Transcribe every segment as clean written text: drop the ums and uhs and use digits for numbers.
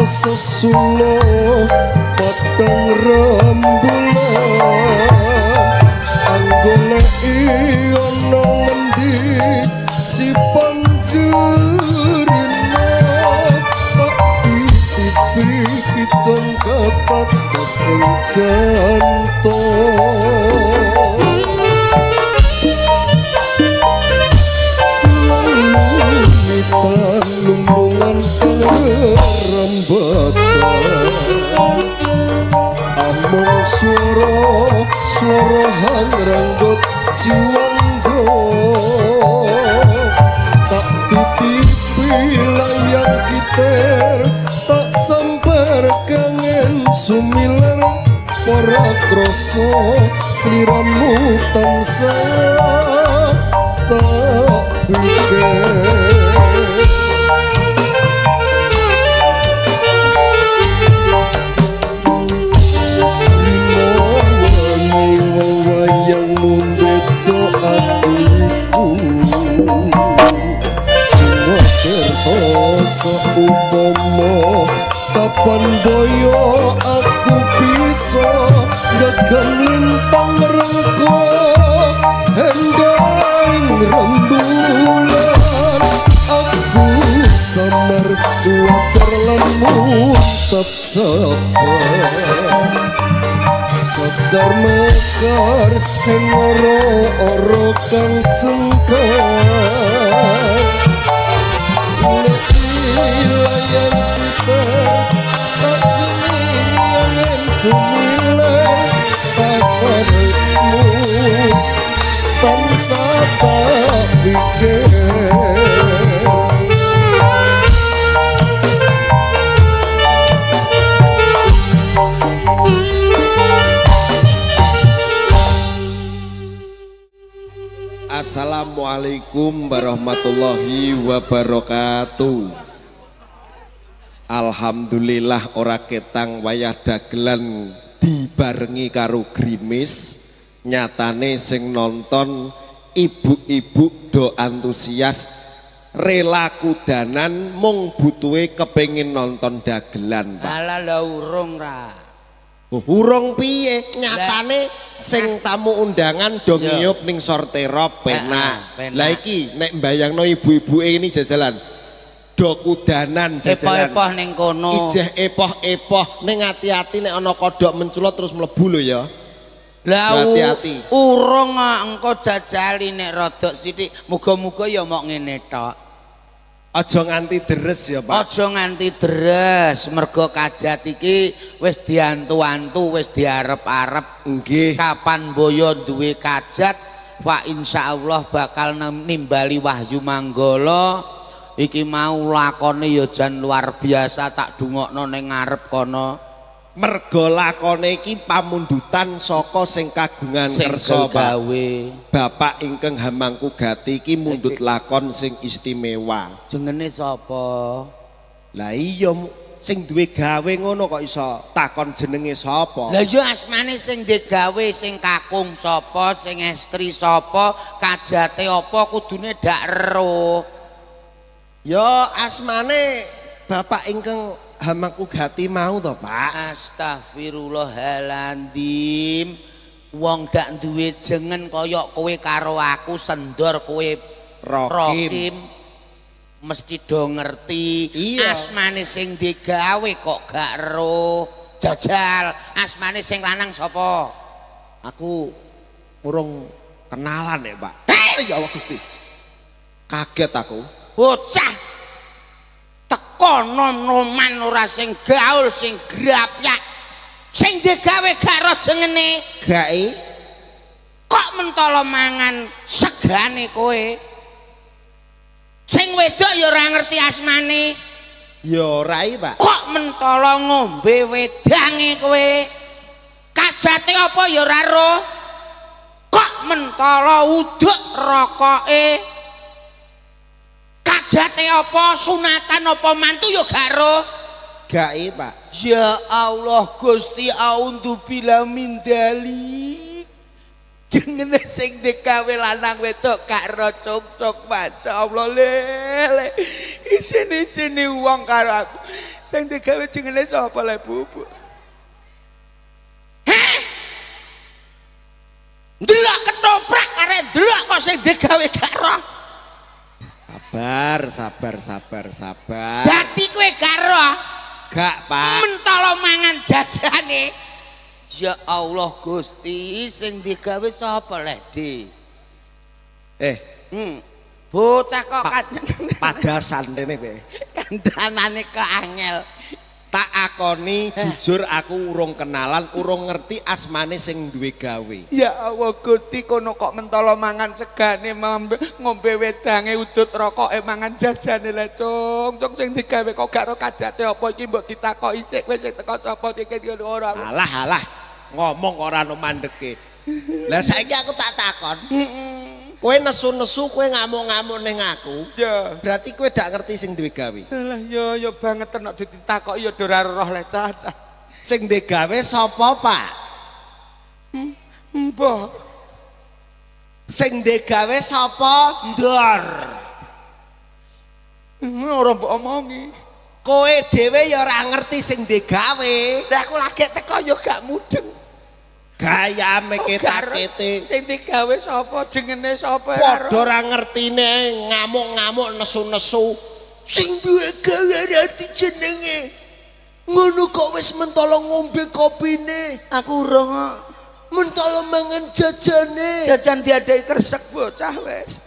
Sesulo patang rembulan anggoleki ana ngendi si panjurina tak titipi kidung ketatap ing jantung. Lumbungan perambatan among suara suara hangranggot jiwanggo tak titipi layang kiter tak samper kangen sumiler ora kroso sliramu tansah tak pikir. Saupama kapan boyo aku bisa gagang lintang rengko hendaing rembulan aku samar kuatir lan muntap sabar sekar mekar ing ora-ora kang cengkar layang kita tak pilih sumiler takarmu tansah tak pikir. Assalamualaikum warahmatullahi wabarakatuh. Alhamdulillah ora ketang wayah dagelan dibarengi karo grimis, nyatane sing nonton ibu-ibu do antusias rela kudanan mung butuhe kepengin nonton dagelan, Pak. Alah lha urung ra. Oh, urung piye? Nyatane sing tamu undangan do ngiyup ning sorterop penak. Lah iki nek mbayangno ibu-ibuke ini jajalan do kudanan jajalan. Epoh-epoh ning kono. Ijeh epoh-epoh ning ati-ati nek ana kodhok menculot terus mlebu lho ya. Lah ati-ati. Urung engko jajali nek rodok sithik, muga-muga ya mok ngene tok. Aja nganti deres ya, Pak. Aja nganti deres, mergo kajat iki wis diantu-antu, wis diarep-arep. Nggih. Kapan boyo duwe kajat, Pak insyaallah bakal nimbali Wahyu Manggala. Iki mau lakone ya jan luar biasa tak dungokno ning ngarep kono. Mergo lakone iki pamundutan saka sing kagungan kersa gawe. Bapak ingkang Hamangku Gati iki mundhut lakon sing istimewa. Jengene sapa? Lah iya sing duwe gawe ngono kok iso takon jenenge sapa? Lah iya asmane sing digawe sing kakung sapa, sing estri sapa, kajate apa kudune dak ero. Ya asmane bapak ingkang Hamangku Gati mau to, Pak. Astagfirullahaladzim. Wong dak duwe jeneng kaya kowe karo aku sendor kowe Rokim. Mesti do ngerti. Iya. Asmane sing digawe kok gak ero. Jajal, asmane sing lanang sapa? Aku urung kenalan ya, Pak. Hey! Ya Allah Gusti. Kaget aku. Bocah teko nom-noman ora sing gaul sing grapyak sing digawe gak ro jengene gae kok mentolo mangan segane kowe sing wedok ya ora ngerti asmane ya ora iki Pak kok mentolo ngombe wedange kowe kajate apa ya ora ro kok mentolo uduk rokoke kajate apa sunatan apa mantu ya gak ro gae Pak. Ya Allah Gusti audzubillah min dzalik. Jenenge sing digawe lanang wedok gak ro cocok masyaallah lele. Isine-isine wong karo aku. Sing digawe jenenge sapa le Bu? Heh. Ndelok ketoprak arek ndelok kok sing digawe gak roh. Sabar, sabar, sabar, sabar. Dadi kowe gak roh? Gak, Pak. Mentolo mangan jajane. Ya Allah Gusti, sing digawe sapa le, Di? Bocah kok padasan rene kowe. Kandhanane kok angel. Tak akoni jujur aku urung kenalan, urung ngerti asmane sing duwe gawe. Ya Allah Gusti, kono kok mentolo mangan segane ngombe wedange udut rokoke mangan jajane le cung. Cung sing digawe kok gak ro kajate apa iki mbok ditakoki sik kowe sing teko sapa iki ora. Alah alah, ngomong ora ono mandeke. Lah saiki aku tak takon. Kowe nesu-nesu, kowe ngamuk-ngamuk ning aku. Ya. Berarti kowe dak ngerti sing duwe gawe. Alah ya ya banget nek ditakoki ya ora roh le cacah. Sing duwe gawe sapa, Pak? Mbah. Sing duwe gawe sapa? Ndor. Ora mbok omongi. Kowe dhewe ya ora ngerti sing duwe gawe. Lah aku lagi teko ya gak mudeng. Gayame ketakete sing digawe sapa jengene sapa padha ora ngertine ngamuk-ngamuk nesu-nesu sing duwe gawe ora jenenge ngono kok wis mentolo ngombe kopine aku urung kok mentolo mangan jajane jajan diadai kresek bocah wis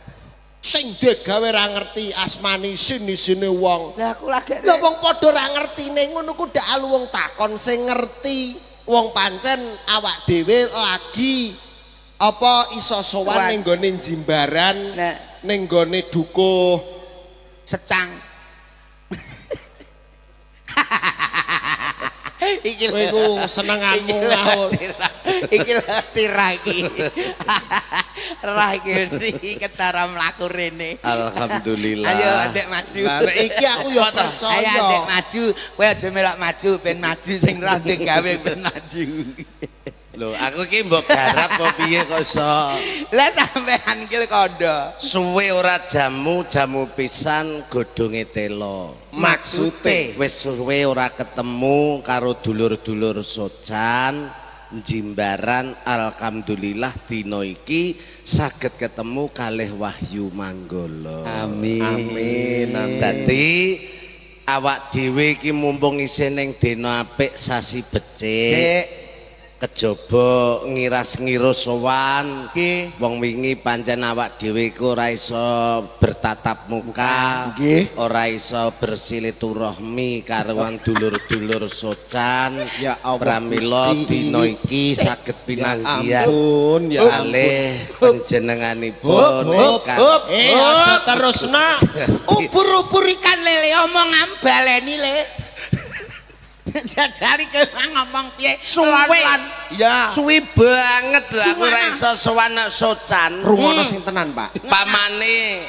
sing digawe ora ngerti asmane sini-sini wong. Lah aku lagi lha wong padha ora ngertine ngono ku ndak alu wong takon sing ngerti. Wong pancen awak dhewe lagi apa iso sowan ning gone Jimbaran, ning gone dukuh secang. Iki kowe iku senenganmu ngawur. Iki lho tirah iki. Rah iki ketara mlaku rene. Alhamdulillah. Ayo ndek maju. Lah nek iki aku ya percaya. Ayo ndek maju, kowe aja melok maju ben maju sing ra gawe ben maju. Lho, aku iki mbok garap apa piye kok iso. Lah sampean iki kandha. Suwe ora jamu, jamu pisan godhonge telo. Maksude wis suwe ora ketemu karo dulur-dulur Socan Jimbaran, alhamdulillah dina iki saged ketemu kalih Wahyu Manggala. Amin. Amin. Amin. Dadi awak dhewe iki mumpung isih ning dina apik sasi becik. Kejaba ngiras-ngirus sowan. Wong wingi pancen awak dhewe iku ora iso bertatap muka, ora iso bersilaturahmi karo dulur-dulur Socan. Ya Allah, pramila dina iki saged pinanggihan kalih panjenenganipun. Aja terusna. Ubur-ubur ikan lele omong ambaleni le. Jajari kemang ngomong piye suwe. Ya. Suwi banget lho aku ora iso sowan Socan. Rungono sing tenan, Pak. Pamane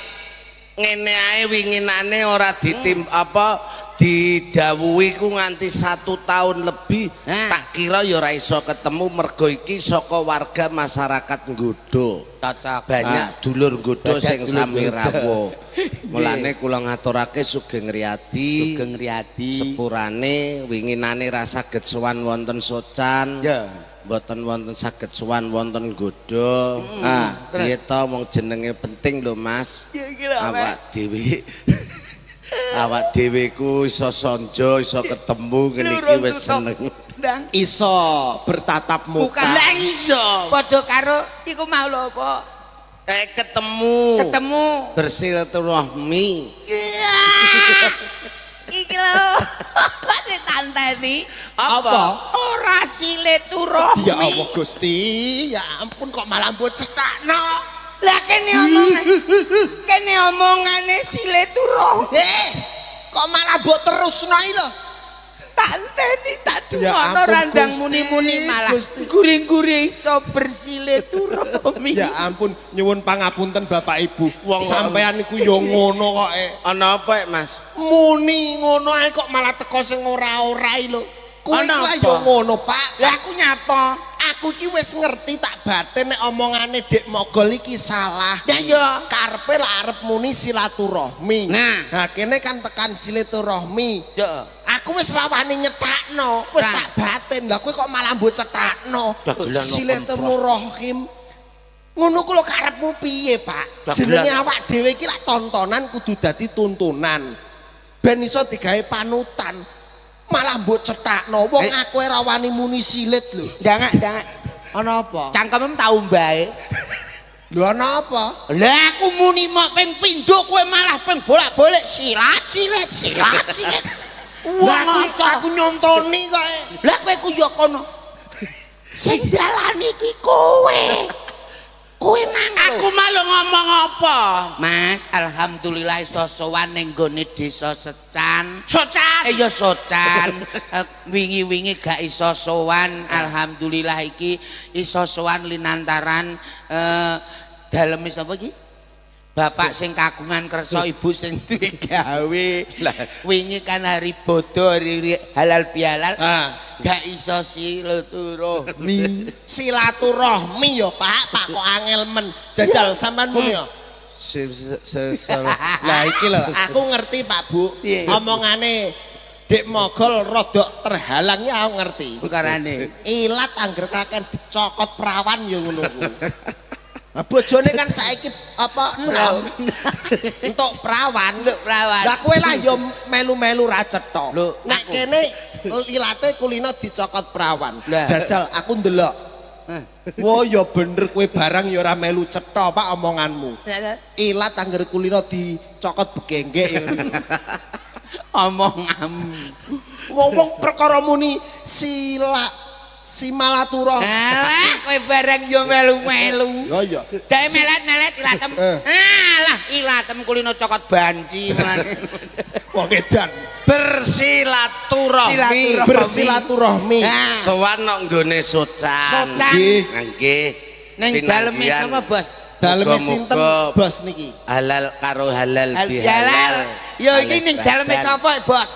ngene ae winginane ora ditim apa didhawuhi ku nganti 1 tahun lebih. Tak kira ya ora iso ketemu mergo iki saka warga masyarakat Nggodho. Cocok. Banyak dulur Nggodho sing sami rawuh. Mulane kula ngaturake Sugeng Riyadi. Sugeng Riyadi. Sepurane winginane ra saged sowan wonten Socan. Ya. Mboten wonten saged sowan wonten Nggodho. Ah, piye to wong jenenge penting lho Mas. Awak dhewe. Awak dhewe ku iso sonjo, iso ketemu ngene iki wis seneng. Iso bertatap muka. Lah iso. Padha karo iku mau lho apa? Ketemu. Ketemu. Bersilaturahmi. Iya. Iki lho. Sing tanteni. Apa? Ora silaturahmi. Ya Allah Gusti, ya ampun kok malah mbok cetakno. Lah kene omongan. Kene omongane silaturahmi. Kok malah mbok terusno iki lho. Tanteni tak dungono randang muni-muni malah guring-guring iso bersilaturahmi. Ya ampun, nyuwun pangapunten Bapak Ibu. Wong sampean niku ya ngono kok. Ana apa, Mas? Muni ngono ae kok malah teko sing ora-ora iki lho. Kuwi ya ngono, Pak. Lah aku nyapa? Aku iki wis ngerti tak batin nek omongane Dik Mogol iki salah. Ya ya, karepe lah arep muni silaturahmi. Nah, kene kan tekan silaturahmi. Ya. Aku wis rawani nyetakno, wis tak batin. Lah kowe kok malah mbok cetakno. Silaturahim. Ngono ku lho karepmu piye, Pak? Jenenge awak dhewe iki lak tontonan kudu dadi tuntunan. Ben iso digawe panutan. Malah mbok cetakno. Wong aku ora wani muni silit lho. Ndangak-ndangak. Ana apa? Cangkemem tau mbae. Lho ana apa? Lah aku muni mok ping pindho kowe malah ping bolak-balik silat silit silat silit. Wong aku nyontoni kok. Lah kowe ku ya kono. Sing dalani iki kowe. Kowe mang aku malu ngomong apa? Mas, alhamdulillah iso sowan ning gone desa Secan. Socan. Ya Socan. Wingi-wingi gak iso sowan, alhamdulillah iki iso sowan linantaran daleme sapa iki? Bapak sing kagungan kersa, ibu sing duwe gawe. Wingi kan hari bodo, hari halal bihalal. Gak iso silaturahmi. Silaturahmi ya Pak, Pak kok angel men. Jajal sampean muni ya. Lah iki lho, aku ngerti Pak Bu. Omongane Dik Mogol rodok terhalang ya aku ngerti. Perkarane. Ilat angger kaken dicokot perawan ya ngono ku. Lah bojone kan saiki apa enom. Entuk perawan, entuk perawan. Lah kowe lah ya melu-melu ra cetha. Nek kene ilate kulino dicokot perawan. Jajal aku ndelok. Wah ya bener kowe barang ya ora melu cetha Pak omonganmu. Ilat angger kulino dicokot begenggek ya. Omonganmu. Wong-wong perkara muni sila Simalaturah. Alah kowe barang yo melu-melu. Ya iya. Jae melet-melet ilatem. Alah ilatem kulino cokot banci mulane. Wong edan. Bersilaturahmi. Bersilaturahmi. Sowan nang nggone Socan. Socan. Nggih. Nggih. Ning daleme sapa, Bos? Daleme sinten, Bos niki? Halal karo halal bihalal. Ya iki ning daleme sapa, Bos?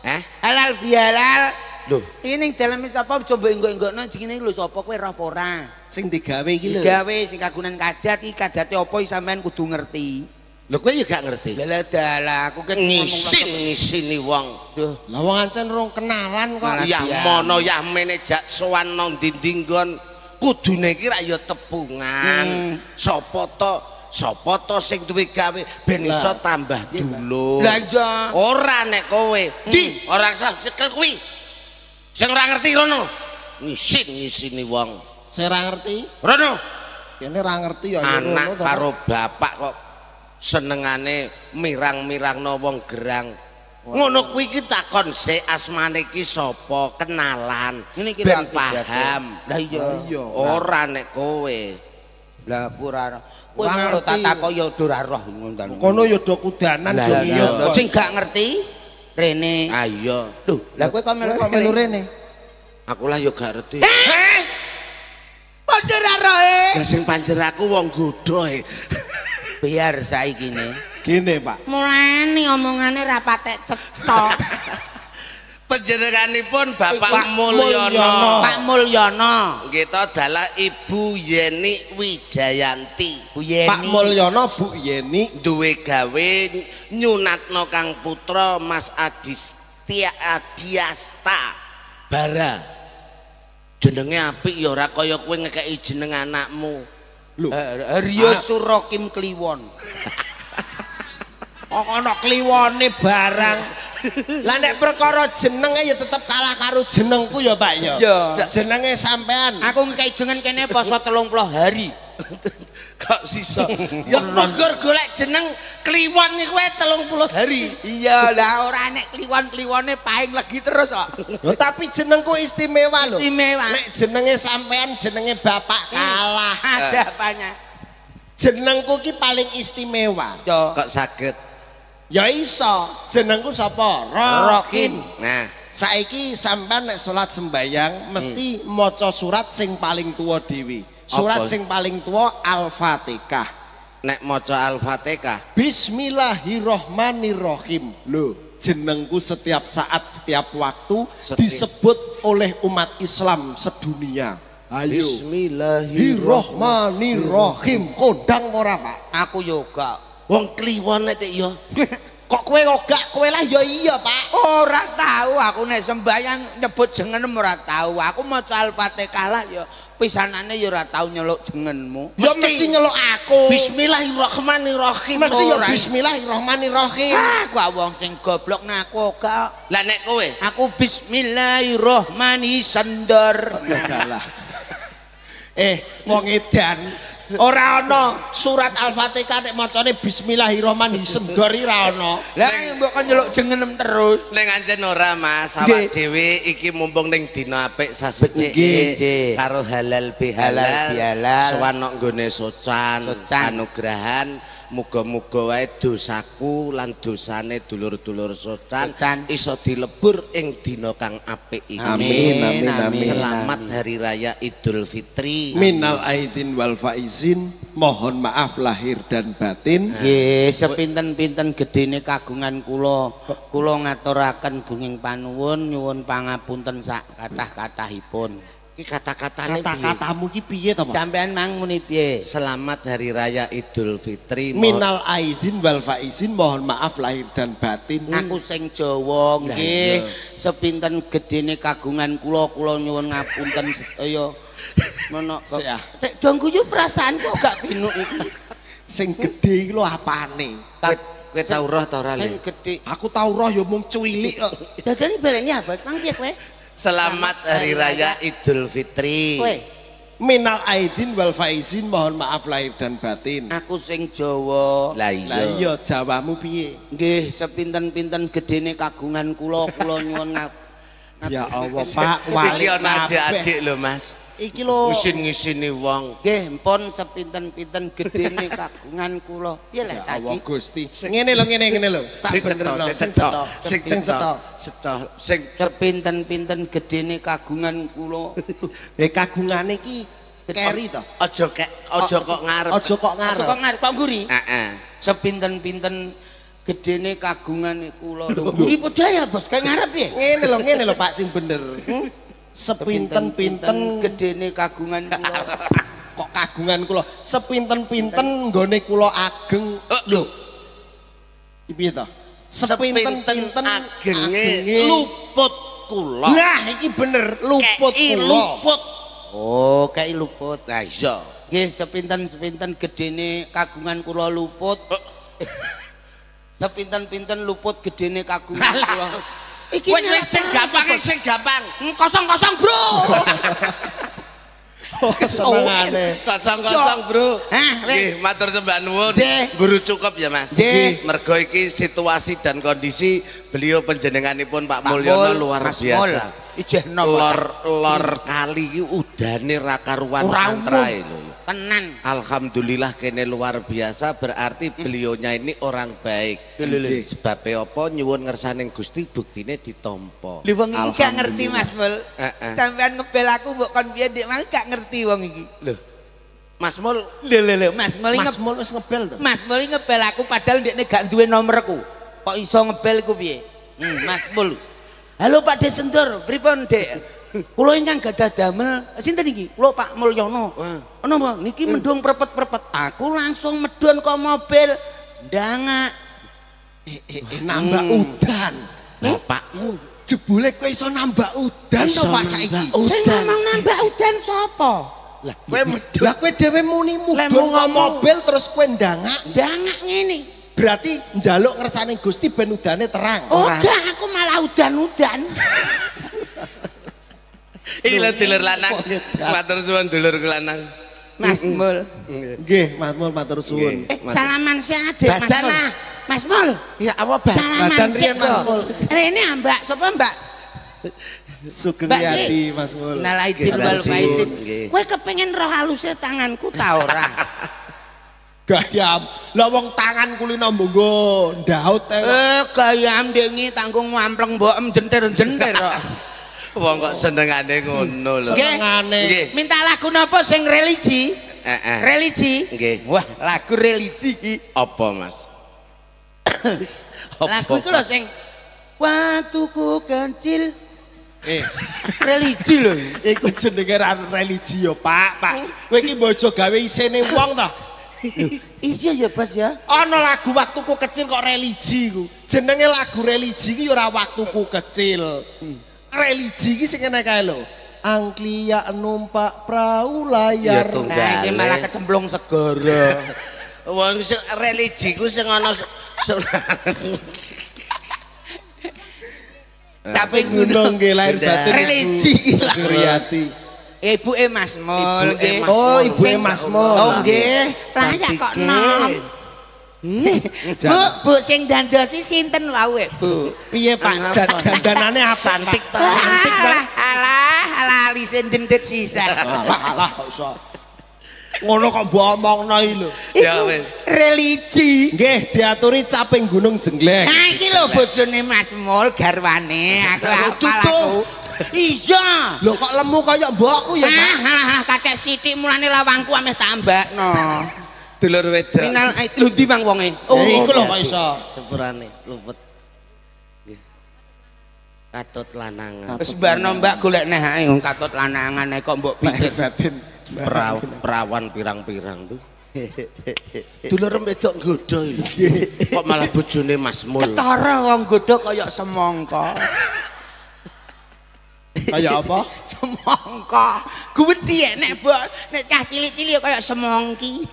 Hah? Halal bihalal. Lho, iki ning daleme sapa coba enggok-enggokno jenenge lho sapa kowe roh apa ora? Sing digawe iki lho. Digawe sing kagungan kajat iki kajate apa iki sampean kudu ngerti. Lho kowe ya gak ngerti. Lah dalah aku ki ngisin-ngisini wong. Duh, lah wong ancen rong kenalan kok. Yah mono yah mene jak sowan nang ndi nggon kudune iki rak ya tepungan. Sapa to? Sapa to sing duwe gawe ben iso tambah dulur. Lah iya. Ora nek kowe. Ndi ora usah cekel kuwi. Sing ora ngerti rono. Ngisin-ngisini wong. Sing ora ngerti? Rono. Kene ora ngerti ya anak karo bapak kok senengane mirang-mirangno wong gerang. Ngono kuwi iki takon sik asmane iki sapa, kenalan ben paham. Lah iya. Ora nek kowe. Lah aku ora. Kowe lho tak takok ya ora roh ngono. Kono ya do kudanan do ngiyup. Sing gak ngerti rene. Ah iya. Lho, lah kowe kok melu rene? Aku lah ya gak ngerti. Heh. Padha ora rohe. Lah sing panjer aku wong godho e. Biar saiki ne. Gini, Pak. Mulane omongane ra patek cetha. Panjenenganipun Bapak Mulyono. Pak Mulyono. Nggih to dalah Ibu Yeni Wijayanti. Bu Yeni. Pak Mulyono, Bu Yeni duwe gawe nyunatno kang putra Mas Adistia Adiasta Bara. Jenenge apik ya ora kaya kowe ngekeki jeneng anakmu. Lho, Rio Surokim Kliwon. Kok ana kliwone barang. Lah nek perkara jenenge ya tetep kalah karo jenengku ya Pak ya. Jenenge sampean. Aku ngekeki jeneng kene poso 30 hari. Kok sisa. Ya megur golek jeneng Kliwon iku 30 hari. Iya lah ora nek kliwon-kliwone paing legi terus kok. Lho tapi jenengku istimewa lho. Istimewa. Nek jenenge sampean jenenge bapak kalah. Ada apanya? Jenengku ki paling istimewa. Kok saged? Ya iso, jenengku sapa? Rokim. Nah, saiki sampean nek salat sembayang mesti maca surat sing paling tuwa dhewe. Surat sing paling tuwa Al-Fatihah. Nek maca Al-Fatihah, Bismillahirrahmanirrahim. Lho, jenengku setiap saat, setiap waktu disebut oleh umat Islam sedunia. Ayo. Bismillahirrahmanirrahim. Kondang ora, Pak? Aku yo gak. Wong kliwon nek ya. Kok kowe kok gak kowe lah ya iya, Pak. Ora tahu aku nek sembayang nyebut jenengmu ora tahu. Aku maca Al-Fatihah lah ya pisanane ya ora tau nyeluk jenengmu. Ya mesti nyeluk aku. Bismillahirrahmanirrahim. Mesti ya bismillahirrahmanirrahim. Ah, kok wong sing goblok nek aku gak. Lah nek kowe? Aku bismillahirrahmanirrahim sendor. Galah. Wong edan. Ora ana surat Al-Fatihah nek macane bismillahirrahmanirrahim sendor ora ana. Lah mbok kon nyeluk jenengem terus. Ning ancen ora Mas, awak dhewe iki mumpung ning dina apik sasi becik karo halal bihalal. Sowan nok nggone socan, anugrahan muga-muga wae dosaku lan dosane dulur-dulur socan iso dilebur ing dina kang apik iki. Amin amin amin. Selamat Hari Raya Idul Fitri. Minal aidin wal faizin, mohon maaf lahir dan batin. Nggih, sepinten-pinten gedene kagungan kula, kula ngaturaken gunging panuwun nyuwun pangapunten sak kathah-kathahipun. Iki kata-katane kata-katamu iki piye to, Pak? Sampean mang muni piye? Selamat Hari Raya Idul Fitri. Minal aidin wal faizin, mohon maaf lahir dan batin. Aku sing Jawa nggih, sepinten gedene kagungan kula, kula nyuwun ngapunten sedaya. Menono kok. Nek dong guyu perasaanku gak binuk iki. Sing gedhe iki lho apane? Kowe tau roh ta ora, Le? Sing gedhe. Aku tau roh ya mung cuwilik kok. Dadane baleni apa? Mang piye kowe? Selamat Hari Raya Idul Fitri. Kowe. Minal aidin wal faizin, mohon maaf lahir dan batin. Aku sing Jawa. Lah iya Jawamu piye? Nggih, sepinten-pinten gedene kagungan kula, kula nyuwun Ya Allah, Pak, wali ana adik-adik lho, Mas. Iki lho ngisin-ngisini wong. Nggih, mpun sepinten-pinten gedene kagungan kula. Piye lek Ya Allah Gusti. Ngene lho, ngene lho. Tak benerno. Sing cetha, sing cetha, sing sepinten-pinten gedene kagungan kula. Kagungane iki keri to. Aja aja kok ngarep. Aja kok ngarep. Aja kok ngarep kok mburi. Heeh. Sepinten-pinten gedene kagungane kula. Lho mburi padha ya, Bos. Kayak ngarep piye? Ngene lho Pak sing bener. Sepinten-pinten gedene kagungan kula. Kok kagungan kula? Sepinten-pinten nggone kula ageng. Lho. Iki piye to? Sepinten-pinten agenge luput kula. Nah, iki bener, luput kula. Luput. Oh, kei luput. Lah iya. Nggih, sepinten-sepinten gedene kagungan kula luput. Sepinten-pinten luput gedene kagungan kula. Iki wis wis sing gampang, sing gampang. Kosong-kosong, Bro. Senengane. Kosong-kosong, Bro. Hah, nggih, matur sembah nuwun. Guru cukup ya, Mas. Nggih, mergo iki situasi dan kondisi beliau panjenenganipun Pak Mulyono luar biasa. Ijeh nom. Lor kali iki udane ra karuan kantrae lho. Tenan. Alhamdulillah kene luar biasa, berarti beliaunya ini orang baik. Sebabe apa nyuwun ngersaning Gusti buktine ditampa. Lho wong iki gak ngerti Mas Mul. Sampean ngebel aku mbok kon piye Dik Mang gak ngerti wong iki. Lho. Mas Mul, lho lho lho Mas Mul Mas Mul wis ngebel to. Mas Mul ngebel aku padahal ndekne gak duwe nomorku. Kok iso ngebel iku piye? Mas Mul. Halo Pak Desendor, pripun Dek? Kula ingkang gadah damel sinten iki? Kula Pak Mulyono. Napa niki mendung prepet-prepet. Aku langsung medun ke mobil. Ndangak. Nambah udan. Bapakmu jebule kowe iso nambah udan to Pak saiki? Sing ngomong nambah udan sapa? Lah kowe medun. Lah kowe dhewe muni mudun ke mobil terus kowe ndangak. Ndangak ngene. Berarti njaluk ngersane Gusti ben udane terang. Oh, gak, aku malah udan-udan. Iki lho dulur lanang. Matur suwun dulur lanang. Mas Mul. Nggih, Mas Mul matur suwun. Salaman sik Adik Mas Mul. Mas Mul. Ya apa Salaman riyen Mas Mul. Rene Mbak, sapa Mbak? Sugeng Yati Mas Mul. Minal aidin wal faizin. Kowe kepengin roh haluse tanganku ta ora? Gayam. Lah wong tangan kulino mbonggo ndaut. Gayam ndengi tanggung ngampleng mbokem jentir-jentir kok. Wong kok senengane ngono lho. Senengane. Minta lagu napa sing religi? Heeh. Religi? Nggih. Wah, lagu religi iki. Apa, Mas? Lagu iku lho sing waktuku kecil. Religi lho. Iku jenenge religi ya, Pak. Pak. Kowe iki mbok aja gawe isene wong to. Iya ya, Bos ya. Ana lagu waktuku kecil kok religi iku. Jenenge lagu religi iki ora waktuku kecil. Religi iki sing kene kae lho. Angkliyak numpak prau layar. Nah, iki malah kecemplung segara. Wong sing religi ku sing ana Tapi gunung nggih lahir batin religi iki Suryati. Ibuke Mas Mul nggih. Oh, ibuke Mas Mul. Oh nggih. Lah ya kok nom. Bu, Bu sing dandosi sinten wau, Bu? Piye Pak? Dandanane apa? Cantik ta? Cantik ta? Alah, alah alise njendet sisah. Alah, alah kok iso. Ngono kok mbok omongno iki lho. Ya wis. Religi. Nggih, diaturi caping gunung jengleng. Nah iki lho bojone Mas Mul garwane, aku apal aku. Iya. Lho kok lemu kaya mbokku ya, Pak? Alah, alah kacek sithik mulane lawangku ameh tambakno. Dulur wedok. Minal lho ndi Bang wonge? Oh, iku lho kok iso. Sepurane luput. Nggih. Katut lanangan. Wis barno Mbak golek neh ae wong katut lanangan ae kok mbok pikir batin. Perawan pirang-pirang tuh. Dulur wedok nggodho iki. Kok malah bojone Mas Mul. Ketara wong nggodho kaya semangka. Kaya apa? Semangka. Guwedi nek mbok nek cah cilik-cilik kaya semongki.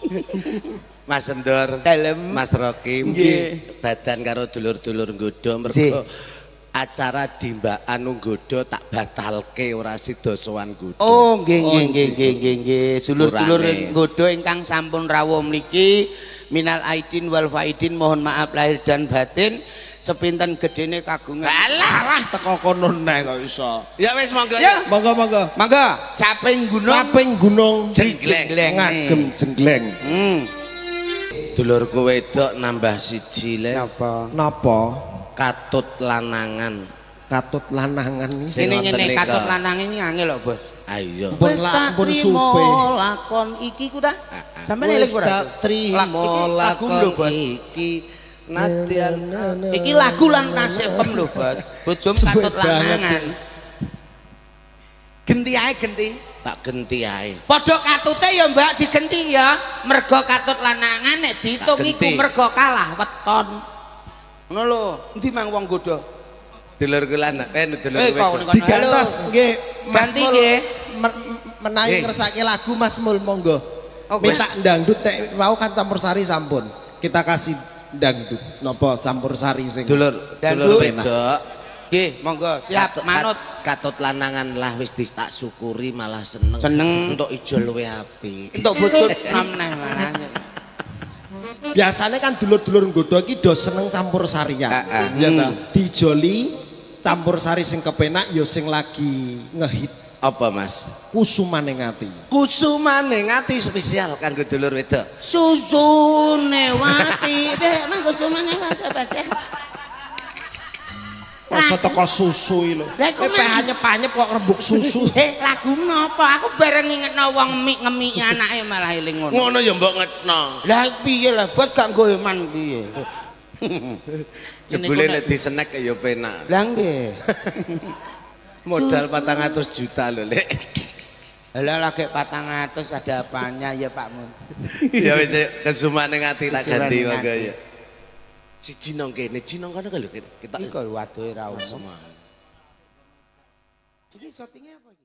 Mas Endor, dalem Mas Rokim, nggih. Badan karo dulur-dulur nggodho mergo acara dimbakan nggodho tak batalke ora sida sowan nggodho. Oh nggih nggih nggih nggih nggih. Dulur-dulur nggodho ingkang sampun rawuh mriki minal aidin wal faidin mohon maaf lahir dan batin. Sepinten gedene kagungan. Alah, alah teko kono neh kok iso. Ya wis monggo. Ya. Monggo monggo. Monggo. Caping gunung. Caping gunung jengleng. Ngagem jengleng. Dulurku wedok nambah siji le. Napa? Napa? Katut lanangan. Katut lanangan iki. Sini ngene katut lanangan iki angel lho, Bos. Ayo. Wis tak trimo lakon iki ku ta. Sampeyan eling ora? Wis tak trimo lakon iki. Nadian iki lagu lan tasepem lho, Bos. Bojom katut lanangan. Genti ae genti. Tak genti ae. Padha katute ya, Mbak, digenti ya. Mergo katut lanangan nek diitung iku mergo kalah weton. Ngono lho, endi mang wong godho? Dulurku lanang, dulur wedok. Digantos nggih, Mas Ganti nggih. Menawi ngersake lagu Mas Mul monggo. Minta dangdut nek wau kan campur sari sampun. Kita kasih dangdut napa campur sari sing dulur dulur wedok. Nggih, monggo siap manut. Katut lanangan lah wis tak syukuri malah seneng. Seneng entuk ijo luwe apik. Entuk bojo nom neh malah. Biasane kan dulur-dulur nggodho iki do seneng campur sarian. Ya ta. Dijoli campur sari sing kepenak ya sing lagi ngehit. Apa Mas? Kusumane ngati. Kusumane ngati spesial kanggo dulur wedok. Susune wati. Bek, kusumane wati baca. Masa teko susu iki lho. Panyep-panyep kok rembug susu. Lagu napa? Aku bareng ngingetno wong mik ngemiki anake malah eling ngono. Ngono ya mbok ngetno. Lah piye lah bos gak nggo eman piye. Jebule nek disenek ya penak. Lah nggih. Modal 400 juta lho, Lek. Lah lagi 400 ada apanya ya Pak Mun. Ya wis kesumane ngati tak ganti monggo ya. Siji nang kene, siji nang kono lho kita. Iki waduhe ra umum. Iki syutinge apa iki?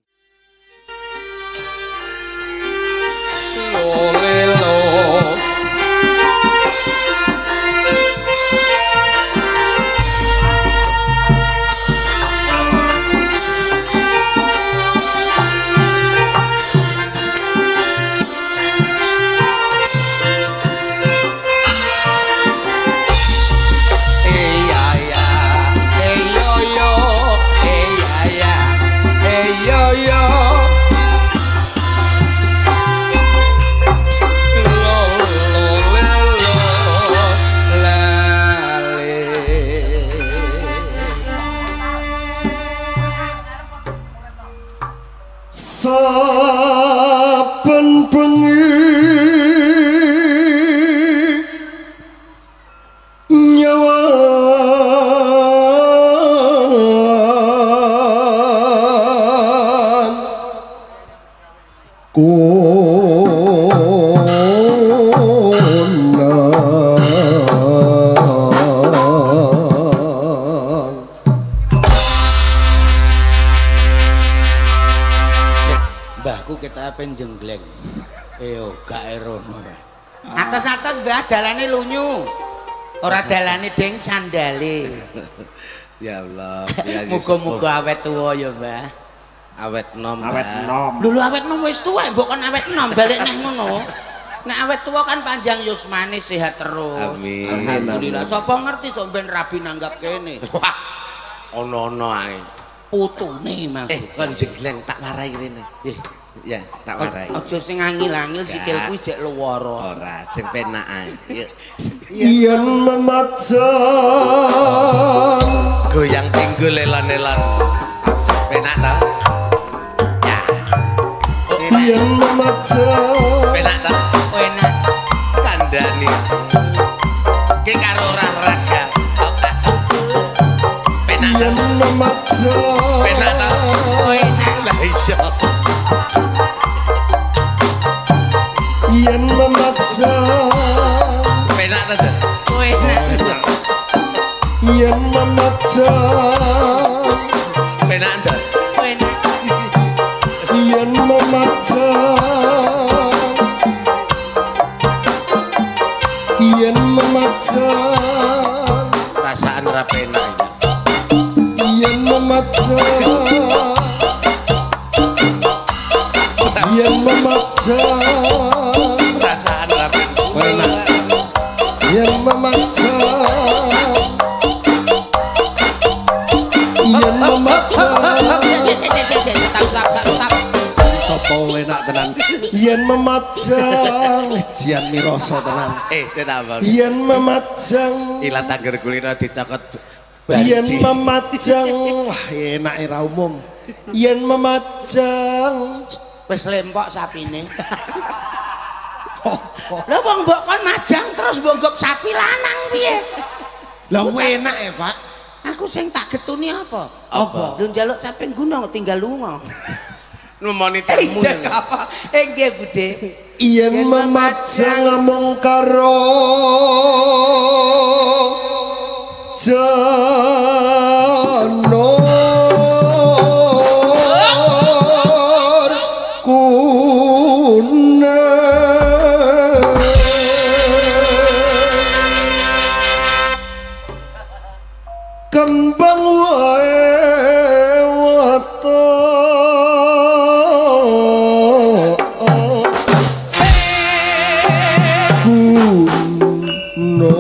Lelo. Saben bengi nyawan kona Mbahku kita ape jengleng. Eh gak erono. Atas-atas mbah dalane lunyu. Ora dalane deng sandale. Ya Allah. Muga-muga awet tuwa ya, Mbah. Awet nom. Awet nom. Lho awet nom wis tuwa mbok kon awet nom balik neh ngono. Nek awet tuwa kan panjang yusmane sehat terus. Amin. Alhamdulillah. Sapa ngerti sok ben rabi nanggap kene. Wah. Ono-ono ae. Putune Mas. Kon jengleng tak warai rene. Ya, tak warai. Aja sing angil-angil sikilku jek luwara. Ora, sing penak ae. Yen memajang goyang pinggul elon-elon. Penak ta? Ya. Yen memajang penak ta? Penak. Kandhane. Ki karo olahraga. Penak ta? Yen memajang penak ta? Penak. Lah iya. Yen memajang penak ta? Penak. Yen memajang penak ta? Penak. Yen memajang yen memajang perasaan ra penak. Yen memajang yen memajang perasaan ra penak. Yen memajang yen memajang Stop. Sapa enak tenan yen memajang jian mirasa tenan. Tetap yen memajang ilat angger kulino dicokot yen memajang. Wah enake ra umum. Yen memajang wis lempok sapine. Lha wong mbok kon majang terus mbok nggop sapi lanang piye? Lah enak ya, Pak. Aku sing tak getuni apa? Apa? Lho njaluk caping gunung tinggal lunga. Nemoni tamu. Apa? Nggih, Bude. Yen memajang ngomong karo janur kuning kembang wae waton kuno.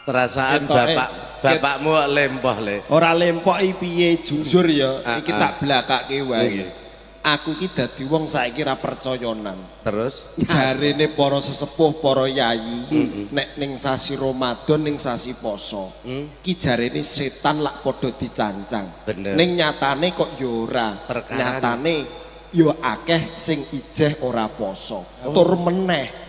Perasaan bapakmu lempoh le. Ora lempoh iki piye jujur ya, iki tak blakake wae. Aku ki dadi wong saiki ra percayanan. Terus jarene para sesepuh, para yayi, nek ning sasi Ramadan, ning sasi poso, ki jarene setan lak padha dicancang. Ning nyatane kok ya ora. Nyatane ya akeh sing ijeh ora poso. Tur meneh.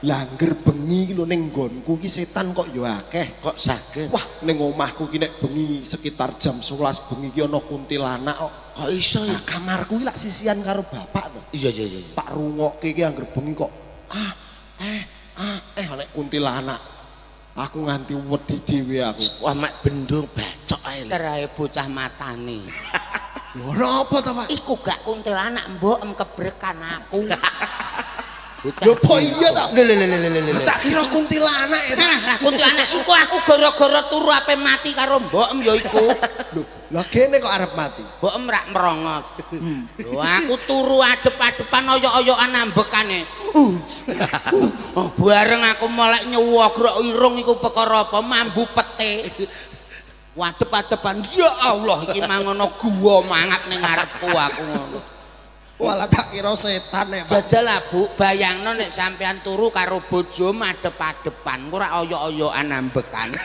Lah angger bengi iki lho ning nggonku ki setan kok ya akeh. Kok saged? Wah, ning omahku ki nek bengi sekitar jam 11 bengi ki ana kuntilanak kok. Kok iso ya? Kamarku ki lak sisian karo bapak to. Iya iya iya. Tak rungokke ki angger bengi kok nek kuntilanak. Aku nganti wedi dhewe aku. Wah, mek bendung bacok ae. Terae bocah matane. Lho apa to, Pak? Iku gak kuntilanak mbok em kebrekan aku. Lho kok iya ta? Lho lho lho lho. Tak kira kuntilanak ya. Lah kuntilanak iku aku gara-gara turu ape mati karo mbok em ya iku. Lho, lah kene kok arep mati? Mbok em rak merongot. Lho aku turu adep-adepan oyok-oyokan ambekane. Bareng aku melek nyewogrok irung iku perkara apa mambu pete. Wadep-adepan ya Allah iki mangono gua mangap ning ngarepku aku ngono. Walah tak kira setan nek Pak. Jajal lah Bu, bayangno nek sampean turu karo bojo madep-adepan, ora oyok-oyokan ambekan.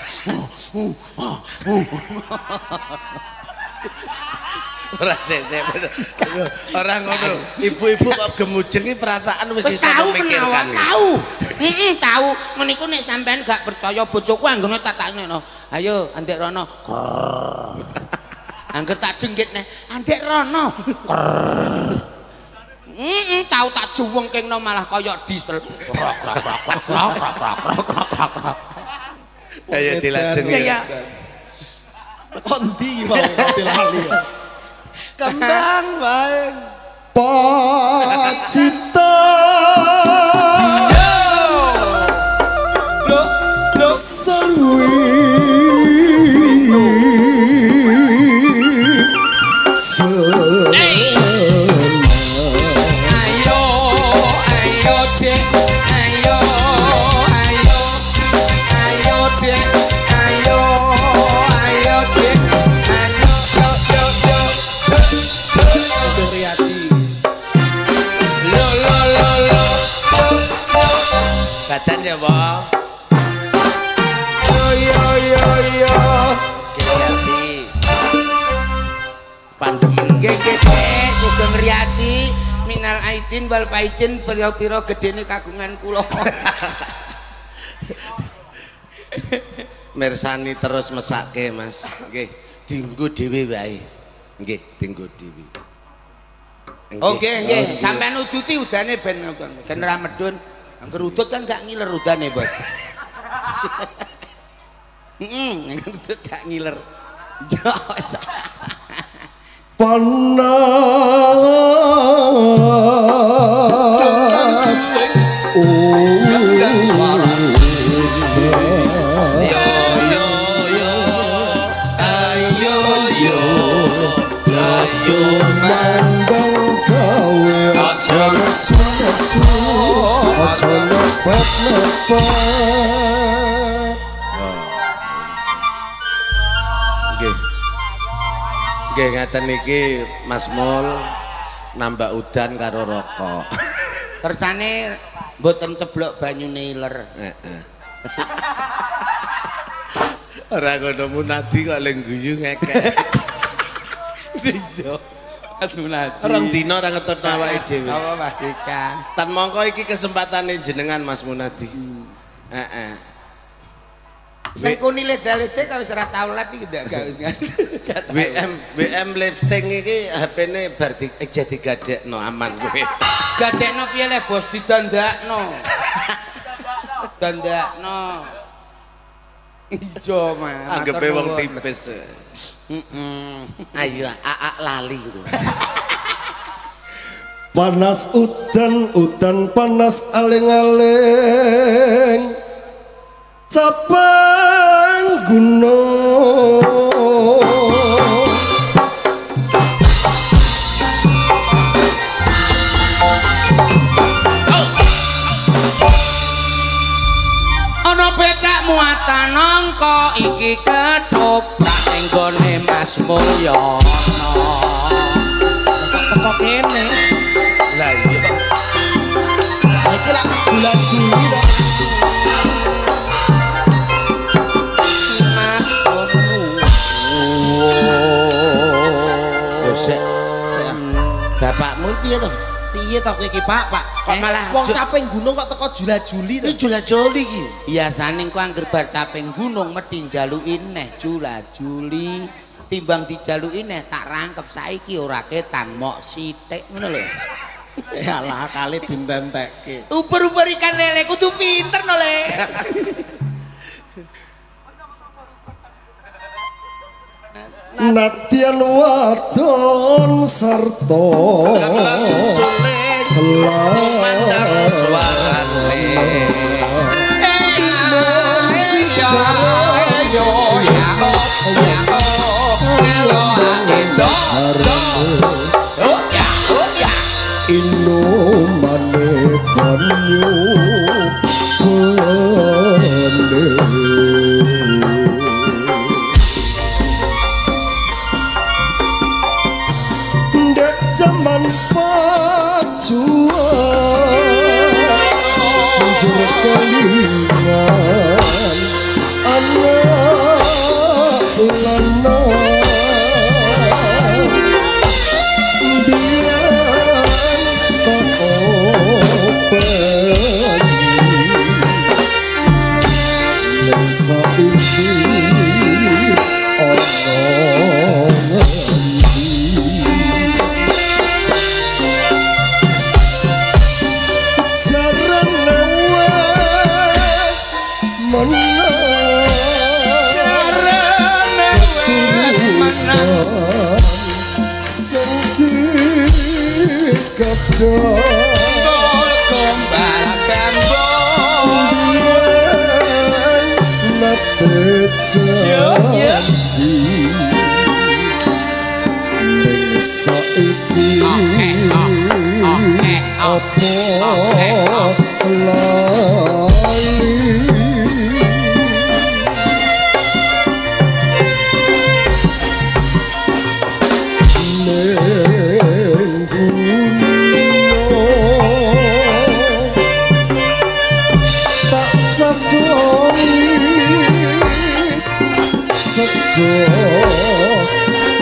Ora sik. Ora ngono. Ibu-ibu kok gemujeng iki perasaan wis iso memikirkan. Tahu. Heeh, tahu. Meniku nek sampean gak percaya bojoku anggone tak taknekno. Ayo andek rono. Angger tak jenggit neh, andek rono. Heeh, tahu tak juwengkingno malah kaya diesel. Ayo dilajeng ya. Kok ndi mau lali. Kembang wae. Pacita. Lho, lho serwi. Ayo, ayo Dek, ayo, ayo. Ayo Dek, ayo, ayo Dek. Ayo, yo, yo, yo. Lo, lo, lo, lo. Badan ya, Pak. Yo, yo, yo, yo. Riyati. Pandemen. Nggih, nggih, Dek, sugeng Riyati. Minal aidin wal faidin pira-pira gedene kagungan kula. Mirsani terus mesake, Mas. Nggih, dinggo dhewe wae. Nggih, dinggo dhewe. Oh nggih, nggih, sampean uduti udane ben ben ora medun. Angger udut kan gak ngiler udane, Bos. Heeh, angger udut gak ngiler. Panas yo yo yo ayo yo ayo mandang gawe aja nesu-nesu aja lepet-lepet. Nggih. Nggih ngaten iki Mas Mul nambah udan karo rokok. Kersane mboten ceblok banyune iler. Heeh. Ora ngono Munadi kok leng guyu ngekek. Iya. Mas Munadi. Rong dina ora ngetutno awake dhewe. Apa Mas Ika? Tan mongko iki kesempatane jenengan Mas Munadi. Heeh. Sing kuni leda-lede kok wis ora tau lab iki ndak gak wis. WM lifting iki HP-ne bar jadi gadekno aman kowe. Gadekno piye le bos didandakno. Dandakno. Ijo Mas. Anggepe wong tipis. Heeh. Ayo aak lali kowe. Panas udan udan panas aling-aling. Capang gunung ana becak muatan angka iki ketoprak ning gone Mas Mulyono. Teko kene. Lah iya. Iki lak jula-juli to. Bapakmu piye to? Piye to kowe iki, Pak? Pak, kok malah wong caping gunung kok teko jula-juli to? Iki jula-juli iki. Biasane engko angger bar caping gunung mesti njaluki neh jula-juli. Timbang dijaluki neh tak rangkep saiki ora ketang mok sithik ngono lho. Yalah kali dintentekke. Uber-uber ikan lele kudu pinter no le. Nadyan wadon sarta suling tumandang suarane. Yo ya oh ya oh melo so oh ya oh ya inumane banyu bening. Zaman pacuan muncul kelingan anak lanang. lanang sing digodhog gombal gambol nate janji ning saiki apa lali ning gunung tak cedhaki sego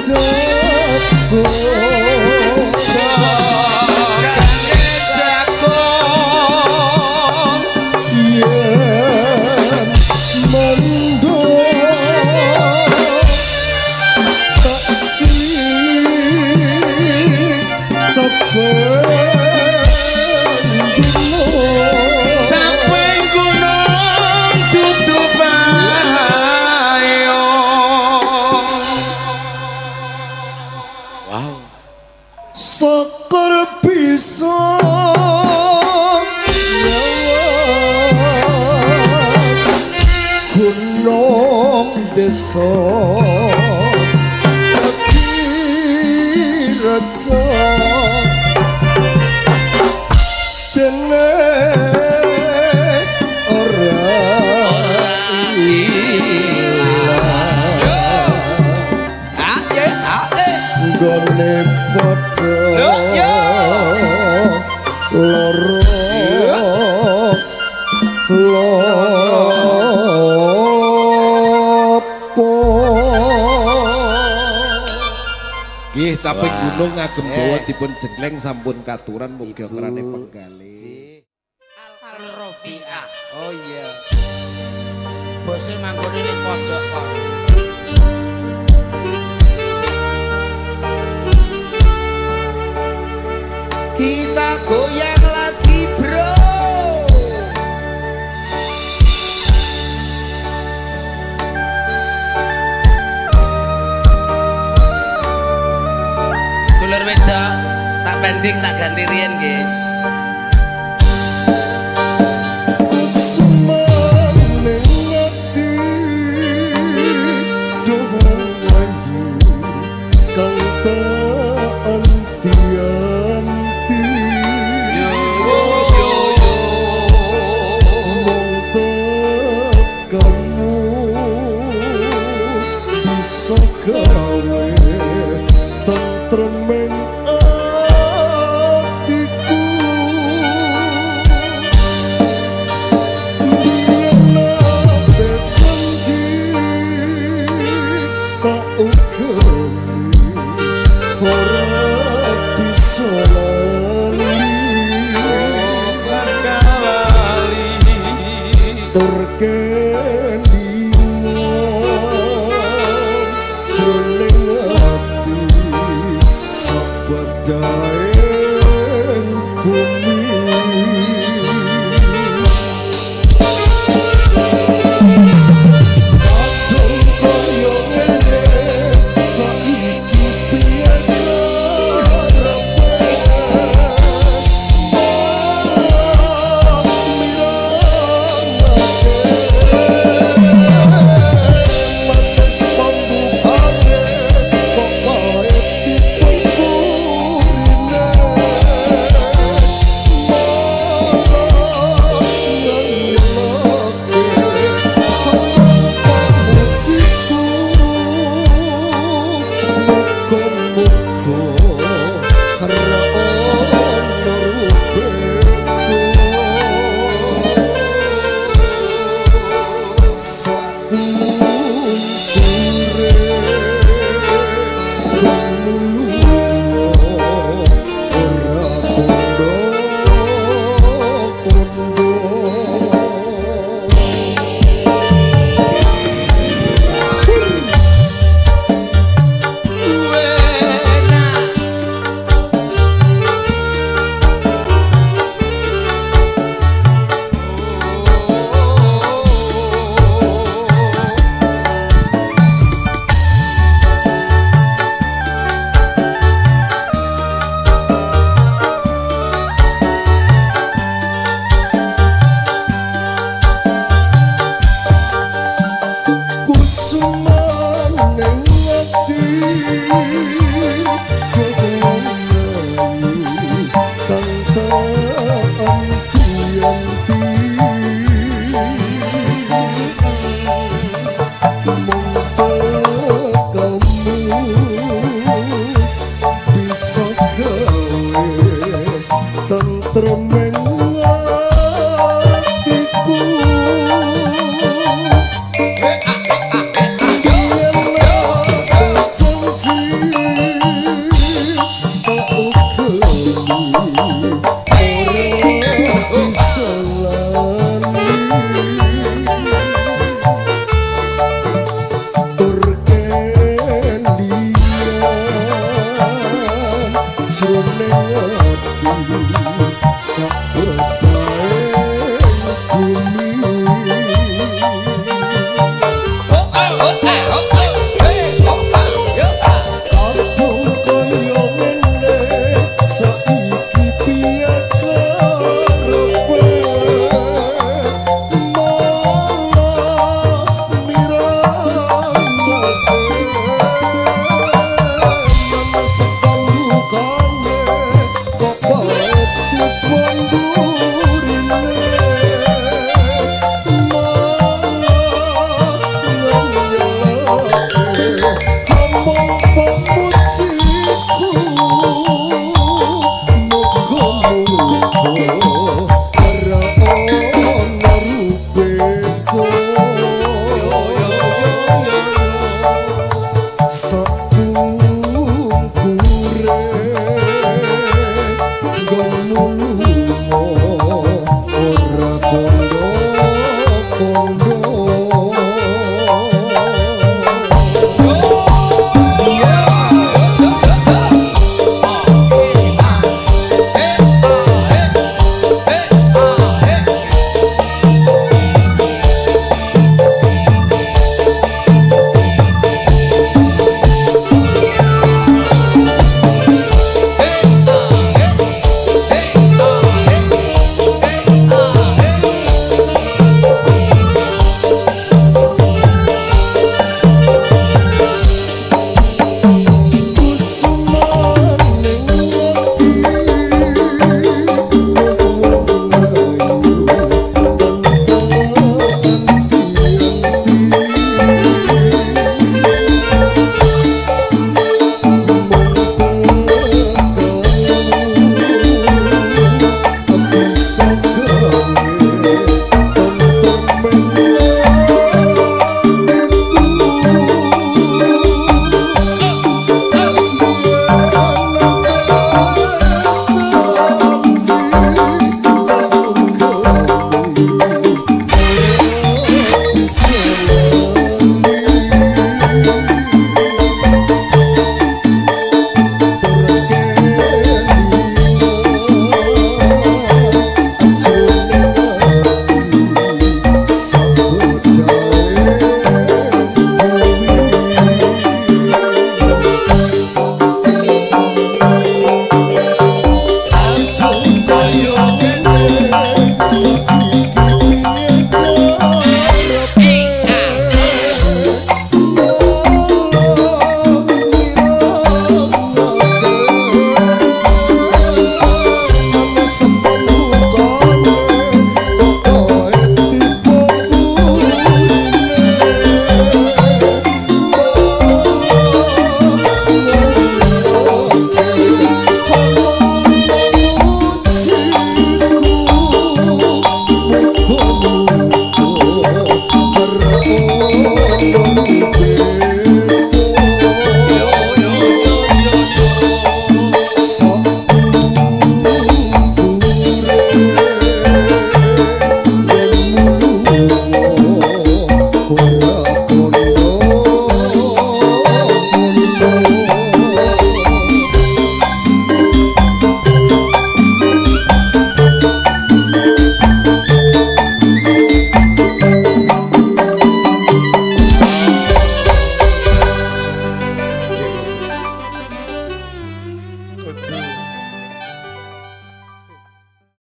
jago jagung yen mendung tak si saben dino saben gunung dudu payo. Wow. Syukur bisa gunung desa Dadi dene ora ilang nggone padha loro lopo. Nggih, caping gunung ngagem bawa dipun jengleng sampun katuran mugi kerane penggalih. Al-Rofiah. Oh iya. Bose manggone ning pojok kok. Kita goyang lagi, bro. Dulur wedok, tak pending tak ganti riyen nggih. Sumane ati duh ayu kang tak anti-anti yo yo yo mung tekamu bisa gawe tentreming atiku. Biyen nate janji tak ugemi ora bisa lali bakal lali tur kelingan jroning ati sabadaing bumi.